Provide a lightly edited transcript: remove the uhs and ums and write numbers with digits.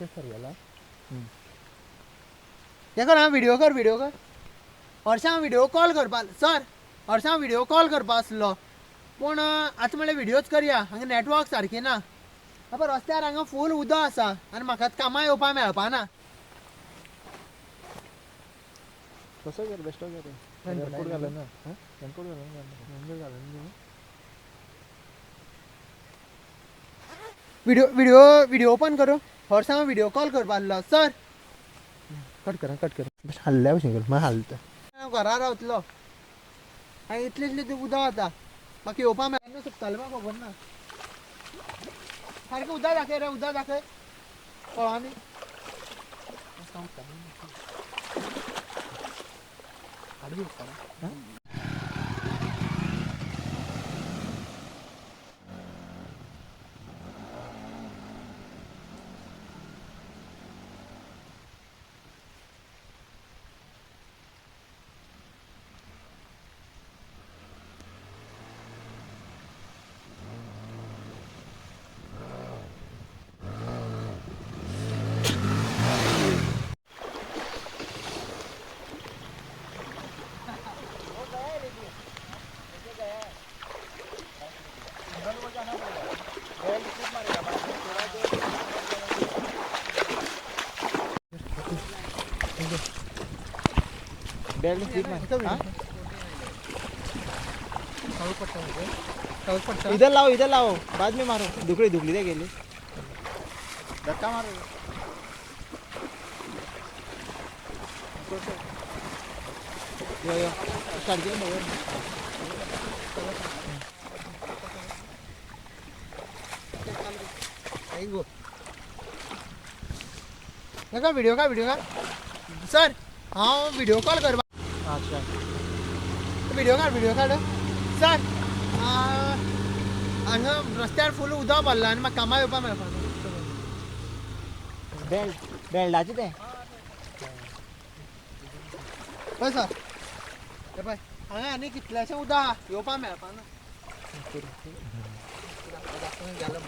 Sir गेला हे कर. हांव व्हिडिओ कर, व्हिडिओ कर. हरशीं हांव व्हिडिओ कॉल करपा सर, हरशीं हांव व्हिडिओ कॉल करपा आसलो, पूण आतां म्हणल्यार व्हिडियोच करया. हांगा नेटवर्क सारकी ना. आतां रस्त्यार हांगा फूल उदक आसा आनी म्हाका कामां येवपा मेळपा ना. कसो कर, बेश्टो कर. रेनकोट घालून ना, रेनकोट घालून. व्हिडिओ व्हिडिओ व्हिडिओ ओपन करूं. हरशीं हांव व्हिडिओ कॉल करपा आसलो सर. कट कर, कट कर. बेश्टें हाल्ल्या भशेन कर, मागीर हालता. हांव घरा रावतलो. हांगा इतलें इतलें उदक आतां म्हाका येवपा मेळना. सुकतालें म्हाका खबर ना. सारकें उदक दाखय रे, उदक दाखय. कळ्ळा न्ही. बेल्ट स्लिप मार. इधर लाओ, इधर लाओ, बाद में मारो. दुखड़ी दुखली ते गेली. धक्का मारो. यो यो स्टार्ट केलं बघ. नाका व्हिडिओ का, व्हिडिओ का सर. हांव व्हिडिओ कॉल करपा. अच्छा. व्हिडिओ काड, व्हिडिओ काड सर. हांगा रस्त्यार फूल उदक भरलां आनी म्हाका कामां येवपा मेळपा. बेल्ट बेल्टाचे ते. पळय सर, हे पळय हांगा आनी कितलेशें उदक आहा, येवपा मेळपा ना. गेलो.